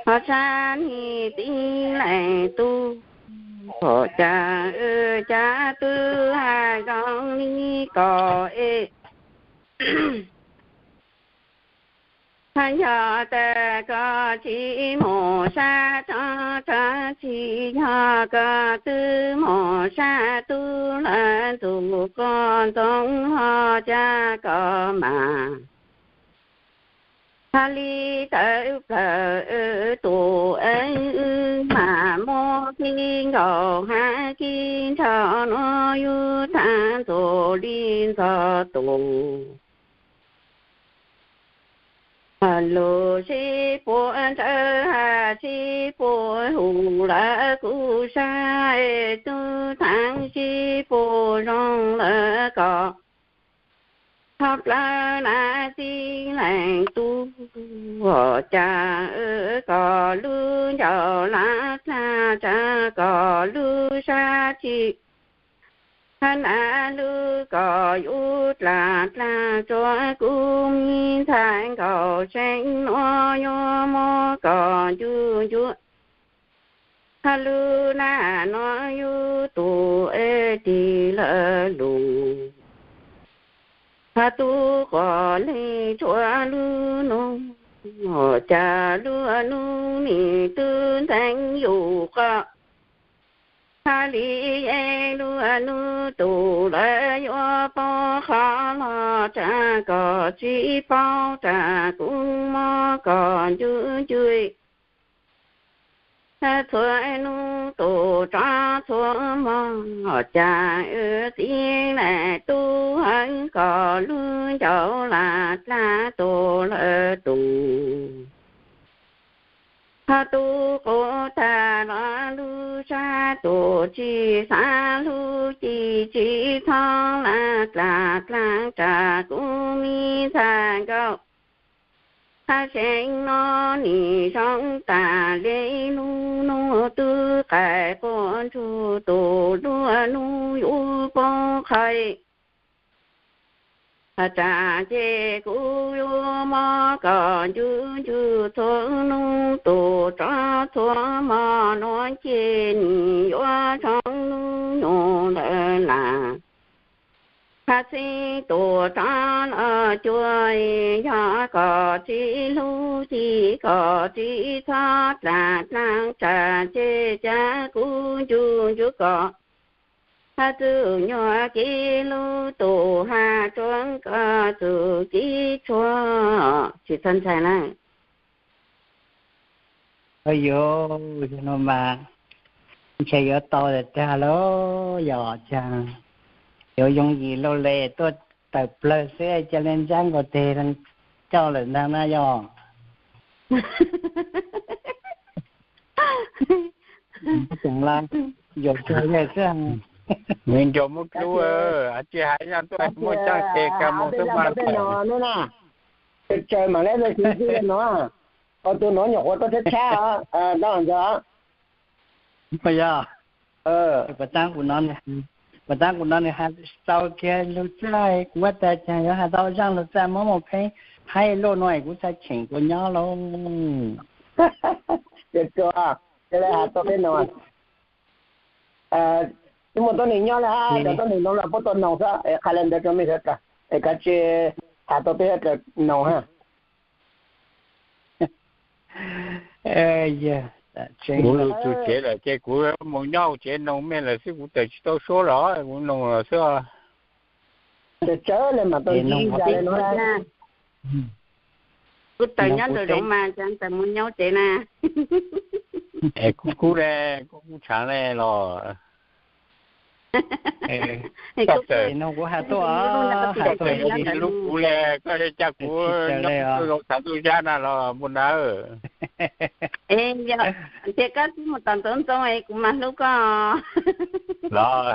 Ho sab nig tib leeg tub, ho cas cas twb hais zoo li ko es. Yog tas koj tsis mus sab tod, koj tsis yog koj twb mus sab tub lawm, tus qos ntxoov ho cas koj mas hais li tawv plaws tus ev, wb mam muab kib nkaus hais kib nrho, no yus thav ntxuav li ntxov tus. Lus sib puag ntsawj, sib puag hu lawm kuv sab, tub theev sib puag zoo lawm kom ho plaws na tib leeg tub, ho cas kom lub ncauj lam dlag tsa, kom lub sab tsim, ho na lub kom yus dlag dlag tsuav kuv me ntxhais nkaus seev, no yuav muab kom ncu ncuav. Ho lub nag no yus tus ev tig lawm lus, ho tub quas leeg tshuav lub nus, cas lub nus nim twb ntxeev yus qos. Hais li es lub nus tus lawv yuav paub qhov los tsa, kom tsis paub tas kuv muab kom ncu ncu. Txhua nus tus tsov txhua hmo, cas wb txiv lam tub hawv kom lub ncauj lam dlag tus lawm tus. Ho tub qus tag los lub sab tus tsis xav hlub, ci tsis txhob lam dlag dlag tsa kuv me ntxhais nkaus. Hais seev no nim zoo tas li, lub nus twb qaim quas ntsuag tus, lub nus yuav poob qhais. Has tas ces kuv yuav muab kom ncu ncu txhua nus tus tsov txhua hmo, nuav ces nim yuav zoo lub nyuag lawm las. Hab xib tus rov los cuag, yog kom tsis hlub ci kom tsis txhob dlaag dlaag tsam ces ca kuv ncu ncu kom hab txuj nyuag kib lub tus hab tsuav kom txuj kib tshua tsis txhob ntshai na. Yuav, yog no mas ntshe yuav tau tag lauj, yog cas yuav yooj yim lauj le, tuaj tawm plawg xwb ca le ntsab nkaus teg coj lawm ntag na yog. Yuav tag xwb. Nws nco muab dlub, tsis hais yog tuaj muaj caj ces ka mus xwb mas tawm. Tsaws mam le no, tus no nyuam qhuav tuaj tshab tshab os, ntawd. Yog, puas tab kuv no, puas tab kuv no nws has tau kiag lug txaj, kuv ua tas cas yuav has tau zaaj lug txaj muab mus pheej haib luaj no es kuv txhaj cheem kuv nyob lauj. Ces tsuas, ces le has tau peb no. Tsis muaj tuab neeg nyob le hab, cov tuab neeg no los puab tau noog xwb es qha le ntawd rua mej sawv daws es kav tsij has tau peb sawv daws noog hab. Kuv lug txug tsev lawm ces kuv mus nyob hauv tsev noog mej lawm xwb, kuv tawm tsis tau suab los kuv noog lawm xwb. Tsawv le mas tau ntsib zag le no. Kuv tawm nyob ntawm zoov mas cas tawm mus nyob tsev na. Es kuv kub le, kuv kub tshaav le los. Koj tawm no kuv has tuaj, has tuaj lub kuv le, koj ca kuv nyob zoo txhav ntuj zab na los npua nawb. Tias koj txib mus tom ntxoov ntxoo es kuv mas hlub koj. Los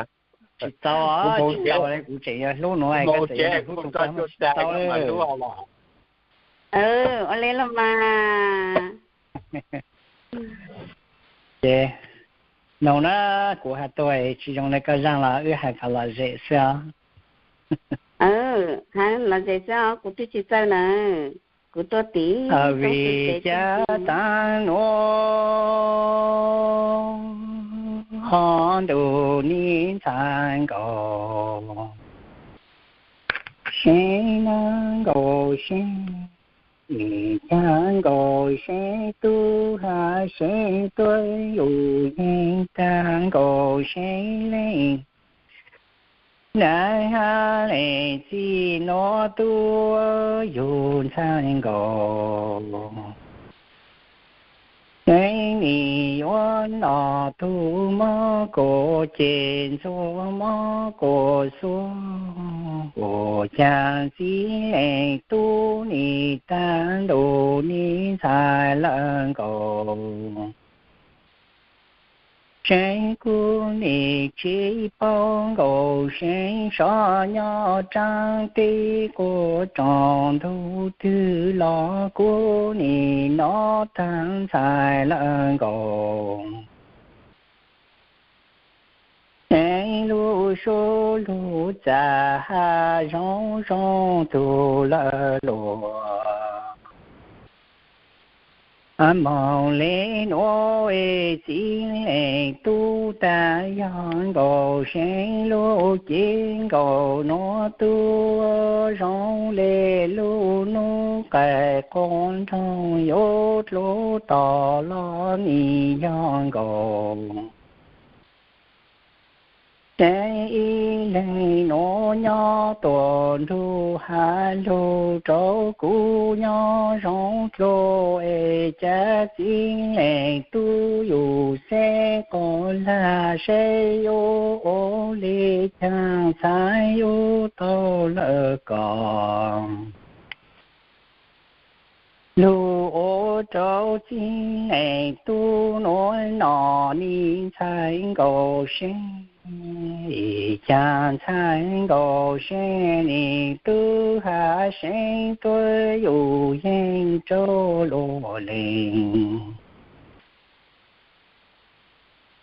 tsis tau, tsis tau, kuv tseem yog hlub nuav, koj tseem yog hlub tus koj tsis tau. Ua le los mas. Ces noog na, kuv has tuaj tsis zoo le koj zaaj los wb has kom lom zem xwb os. Has lom zem xwb os, kuv twb tsis txawj nawb. Kuv tuaj tim vim cas tav nuav ho ntuj nim ntxhais nkaus, seev nab nkaus seev, nim cas nkaus seev tub has seev tuab yug yeeg tag nkaus seev leej, nab has leej txij nuav tuab yug ntxhais nkaus. Seev nim yuav noj tug mob kuas ceg ntxuag mob kuas xuab, ua cas txiv leej tub nim tag ntuj nim ntxhais lawm nkaus. Seev kuv nim tsis paub nkaus seev sov nyob rau teb quas roog ntug twg los kuv nim noj tag ntxhais lawm nkaus. Seev lub suab lug txav has zoo zoo tug lawm luag. Moog le nuav es txiv leej tub tag yog nkaus seev lub cev nkaus nuav tuab zoo le lub nub qaim quas nroog yuav dlua tog los nim yog nkaus. Seev ib leeg nuav nyob tuam ntug has lug rau kuv nyob zoo dlua es cas txiv leej tub yug xeeb quas lag seb yuav ua le caag txhais yuav tau lawm koj. Lug ua rau txiv leej tub nuav noj nim ntxhais nkaus seev, cas ntxhais nkaus seev nim tub has seev tuab yug yeeg rau luag leej.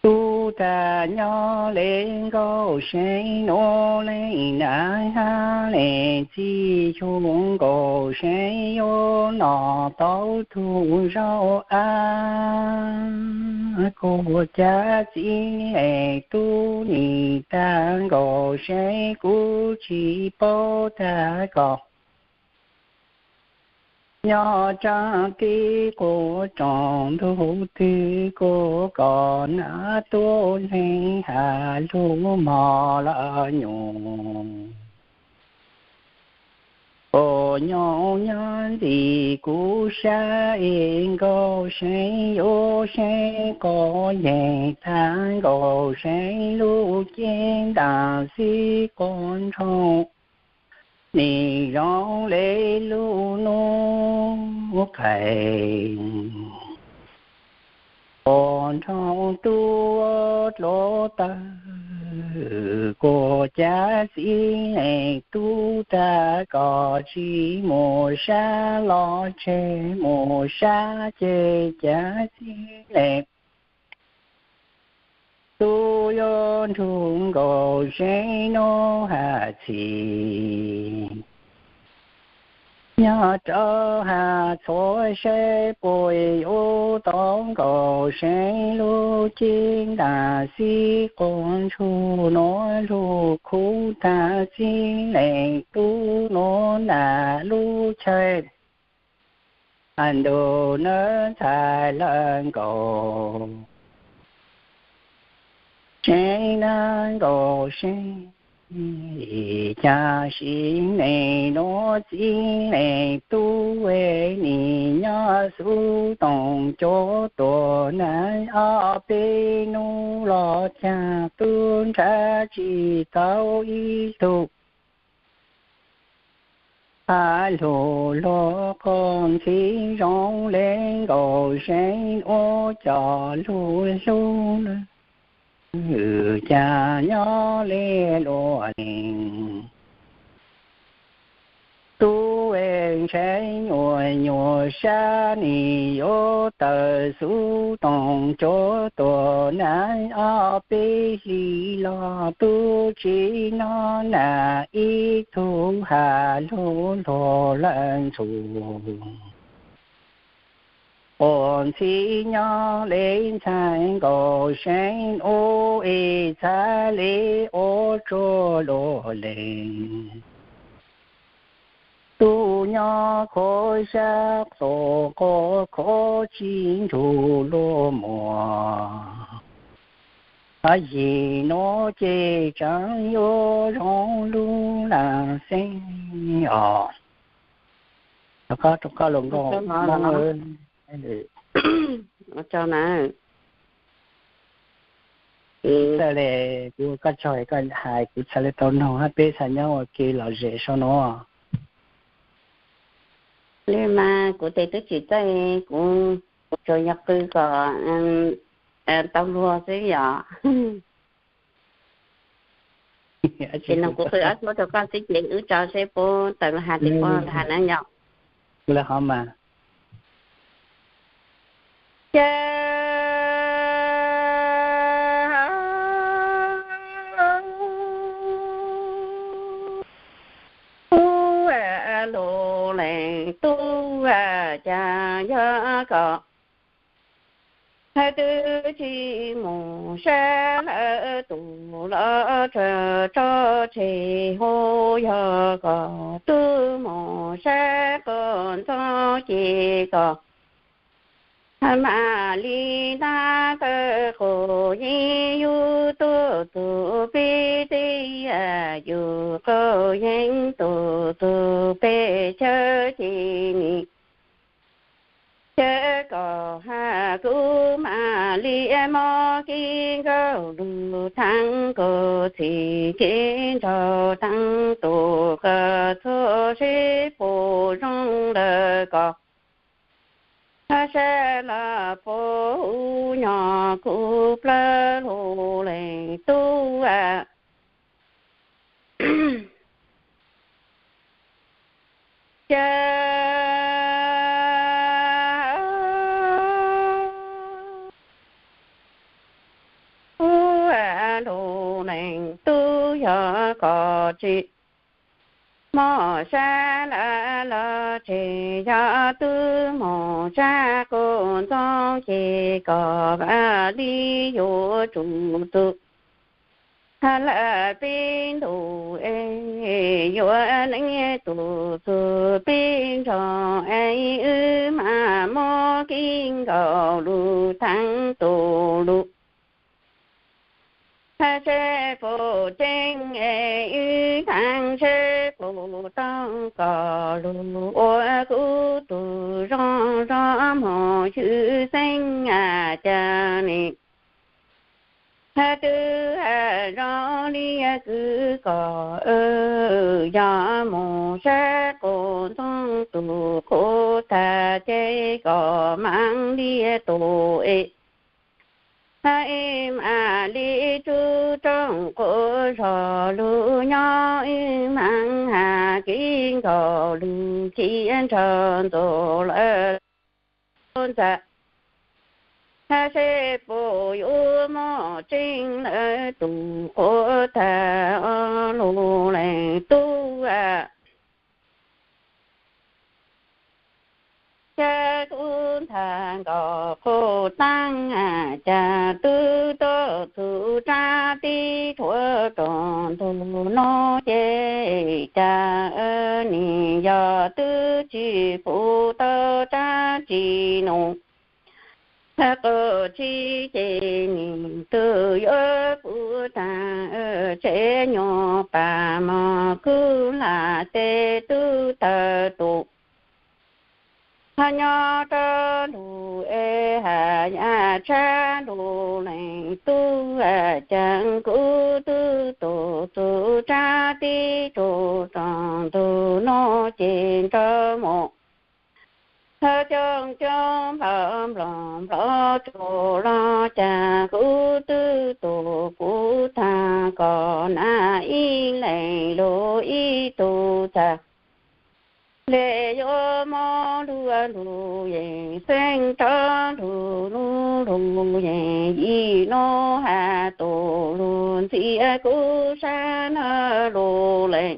Tub tag nyob le nkaus seev nuav leej nab has leej txij yug nkaus seev yuav noj tau tug zaub av. Kuv cas txiv leej tub nim tag nkaus seev kuv tsis paub tag koj. Nyob rau teb quas roog ntug twg kuv kom nab tuab leeg has lug mog lawm nyuam. Ua nyob nyob ntxim kuv sab es nkaus seev yuav seev quas yeeg tag nkaus seev lub cev ntaag xib quas nroog nim zoo le lub nub qaim quas nroog tuab dlua tawg. Kuv cas txiv leej tub tag koj tsis mus sab los tseg mus sab ces cas txiv leej tub yuav nrug nkaus seev nuav has txhis. Nyob rau has txhua seb puas yuav tau nkaus seev lub cev ntaag xib quas ntsuag nuav lug khuv tag txiv leej tub nuav nam lub chaw has ntuj nab ntxhais lawm nkaus. Seev nab nkaus seev, cas sim neej nuav txiv leej tub nim nyob xub tooj cuab tuam nab ob peb nub los caag tub nrhav tsis tau ib tug has lug luag qhov ntxhib zoo le nkaus seev ua cov lug hlub lawm, cas nyob le luag leej tub es ntshai nyuaj nyuaj sab nis yuav tawm xub toom cuab tuam nas ob peb hlis los tub tsis noj nas ib tug has lug luag lawm ntxhua. Quas ntxhib nyob le ntxhais nkaus seeb ub es txhab le ua tsuag luag lees. Tub nyob khuav sab qus qhuav khuav tsis nrug luag muag. Yim nuav ces tseem yuav zoo lub lam xeeb os. Rov qab rau koj los nkauj Hmoob. Txawj le, kuv ua koj tsaug koj hais kuv txhad le tau noog hab peb txhad nyob ua ke lom zem sau nuav. Li mas kuv tes twb tsis txawj, kuv tsuas yog qw kom tau luag xwb yom. Ces no kuv qw ob suab rau koj xwb ces wb tso seb puab tawm lug has tes puab has na yom. Lawv hov mas. Ces ub, lug leej tub, cas yog koj twb tsis mus sab lawm tus los tso tseg, hu yog koj twb mus sab qhov ntxoov ces koj mam li nab tawg quas yeeb yug tuaj txug peb teb, yug quas yeeb tuaj txug peb chaw ces nim chaw koj has kuv mam li mob kib nkaus lug thaab kuv txhim kev nrog thaab tus qhov txhua seb puas zoo lawm koj sab los puab hu nyob kuv plawg lug leej tub. Ces ub, lug leej tub yog koj tsis mus sab lawm los tseg, yog twb mus sab qhov ntxoov ces koj mam li yuav tsum txug lawm peb ntus es yuav leej tub txug peb nrog es wb mam mob kib nkaus lug thaab tus lug seb puas tseeb es wb thaab seb puas tau koj lug ua kuv tug zoo zoo moog xwb xeeb, cas nim twb has zoo li kwv koj yog mus sab qhov ntxoov tus qhuav tag ces koj mam li tub es mam li tsub rooj quas zog lug nyob, wb mam has kev nkaus lug ci nrog ntxuav lawm ntxa seb puas yuav mob tseeb lawm tus qhuav tag lug leej tub. Ces kuv ntxhais nkaus quas taab, cas twb tuaj txug rab teb tshuav rau ntug nuav ces cas nim yog twb tsis pum tau rab tsi num quas tsi ces nim twb yuav pum tag tsev nyuag pas mog kuv lam tes tub tawg tus nyob rau lug es has yam tshab lug leej tub, cas kuv twb tuaj txug rab teb tshuav rau ntug nuav ces nrau mus coob coob nplog nplog nplog tshuav los cas kuv twb tuaj pum tag koj nam ib leeg lug ib tug txag le yuav mob luag lug yeej xeeb rov lug lug lug yeej yim nub has tus lug ntxim kuv sab na lug leej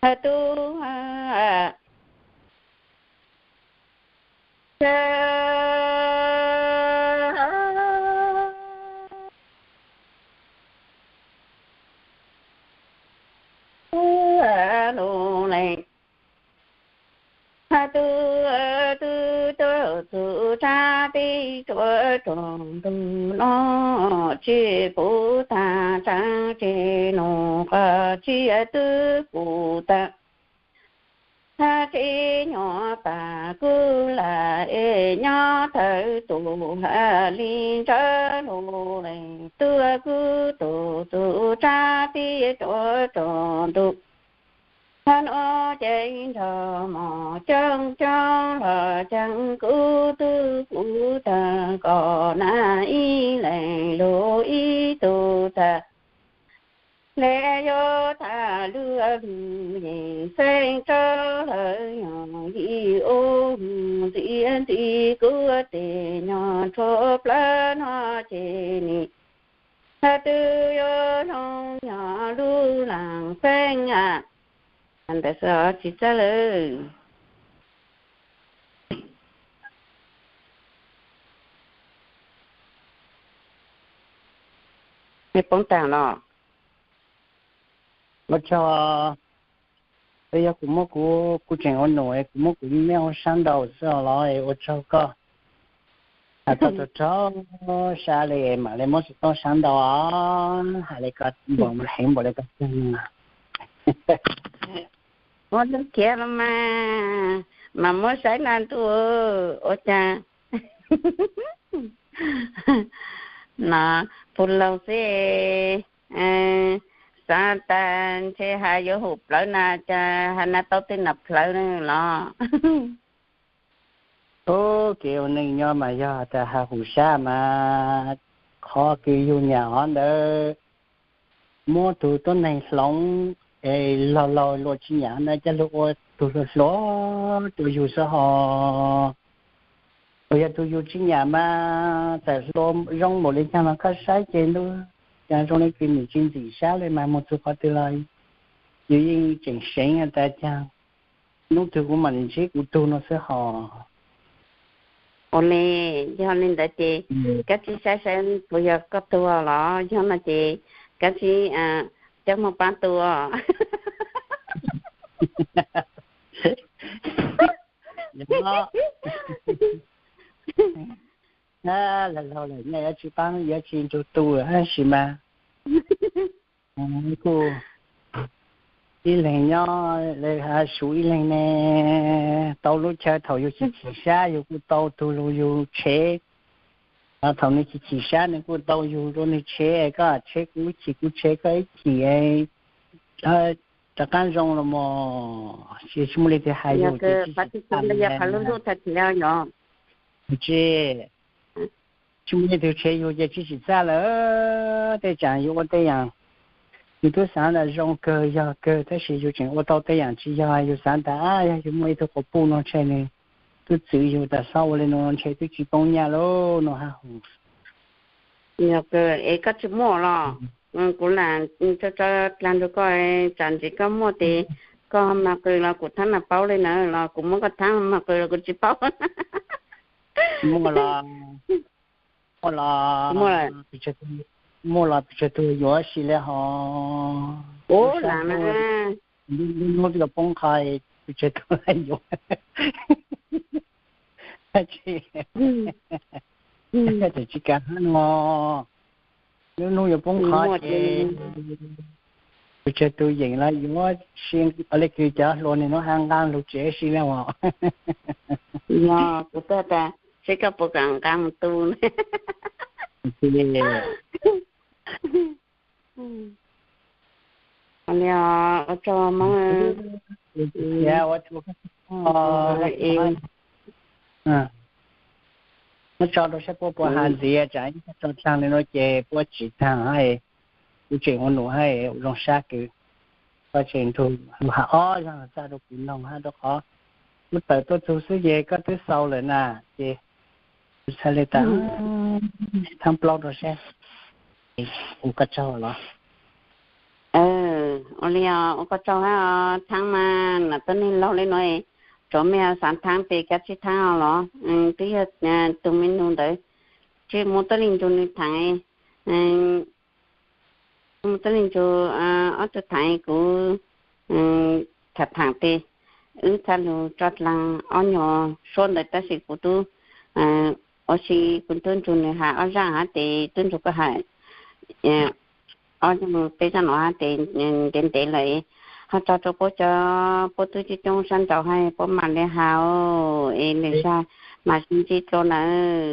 has tub has lug leej has tub tub tub txug tsab peb rua rua ntug no tsis puv tag tsaab tsis nug qhov tsis twb puv tag. Hab tsev nyuam pas kuv lam es nyob thawj tus has li ntsawg lug leej tub kuv tug txug tsab peb rua rua ntug. Hab nuav ces nrog mos coob coob los caag kuv tub kuv tag kom na ib leeg lug ib tug tag. Le yuav tag luag lug yeej xeeb rov lawm yog yim ub ntxim ntxim kuv tes nyog rua plawg no ces nim has twb yuav zoo yog lub laam xeeb a. Ntawd xwb tsis txawj lawm. Nej poob tag los? Ua tsaug. Yog kuv muab kuv, kuv tseem ua num es kuv muab kuv nyiaj ua sab nraud xwb los ua tsaug koj. Has tau tau rau sab li mam li muab tsis tau sab nraud, has li koj npaum heev npaum li koj. Muab lub khiav los mas, mas muab saib na ntuj, ua cas no pug laug xwb. Xav tas ntshe has yuav hum plawv na, cas has na tau tej nam plawv los. Ub, kev ua neej nyob mas yog tas has hum sab mas qhov kws yug nyam hov ntawd muab tug tuab neeg hloov es laug laug luag tsis nyam na coj lug ua tug hluas hluas rua yug xwb hos. Uas yog tug yug tsis nyam mas txawm hluas zoo npaum li caag los koj saib ces ntuj, cas zoo li kws nws tsis ntxim sab li mas mus txug qhov twg los yus yeej tseem seev tas caag. Hnub twg kuv mam li ntsib kuv tug no xwb hos. Ua li, yog li ntawd ces koj tsis saib saib puas yog koj tug los yog no ces koj tsis coj moog paab tug. Laug laug lawm nyob yuav tsis paab yuav tsis nrug tug tab sis mas kuj ib leeg nyob le has su ib leeg ne, tau lub chaw thaum yug chim chim sab yug kuj tau tug lug yug tshev. Thaum nws chim chim sab nws kuj tau yug rua nws tshev, koj tshev kuv ib chim kuv tshev koj ib chim, rov qaab zoo los mog. Tsis muaj leej twg has yug ces tsis txaj. Tsis muaj leej twg tshev yug ces tsis txaj lawm. Tej tsaam yug ua tej yaam yug tub xaav tas zoo kawg yog kawg tab sis yug tseem ua tau tej yaam tsis yog. Yug xaav tas yog yug muaj ib tug quas puj no ntshe nws tub txwv yug tas xob ua li no ntshe twb tsis poob nyaj lauj no hab hu. Yog kawg es koj tsis muaj los kuv lam tso tso dlaag nrug koj, tsam ntsis koj muaj tes koj mag qw los kuv thaab na paub li na, los kuv muab koj thaab mag qw los kuv tsis paub. Muaj los, muaj los, muaj los pes tsawg tug yuav si li hos. Lub hnub yuav poob qho pes tsawg tug yuav. Tsis kav hab no, lub hnub yuav poob qho ces pes tsawg tug yeem los yuav si. Li kws cov hluas nwg nuav has nqaa lug tsev si na os. Yog kuv tuaj tas seb koj puas kam nqaa mus tu. Ua tsaug, muab tso rau saib puab puas has ntxiv, tsam ib tso taag li no ces puab tsis taag. Kuv tseem ua num hab ua zoo sab kws. koj tseem nrug lug has ob zaaj txaj rua kuv noog hab, rua qhov lub tawm tuaj txug xwb ces koj twb xaus lawm na. Ces kuv txhaj le tas Thaab plaub rua saib, ua koj tsaug los. Ua li os, ua koj tsaug hab os Thaab mas, nam tuab neeg laug le nuav, tsua mej xaav thaam tes kav tsij thaam os los. Twb yog tug me nus ntawd tsi muaj tuab leeg nrug nwg thaam, muaj tuab leeg nrug ob tug thaam, kuv thaam thaam tes wb txhaj lug tso dlaag ob nyuag suab ntawd tab sis kuv tub, ua si kuv tub nrug nwg has ob zaaj hab tes tub nrug koj has ob zaaj peb zaaj nuav hab tes ntev ntev lawm. Ho tsaug rua puab cov, puab tub coob coob sab nraud hab puab mam le has es lwm zag mam sib ntsib dlua nawb.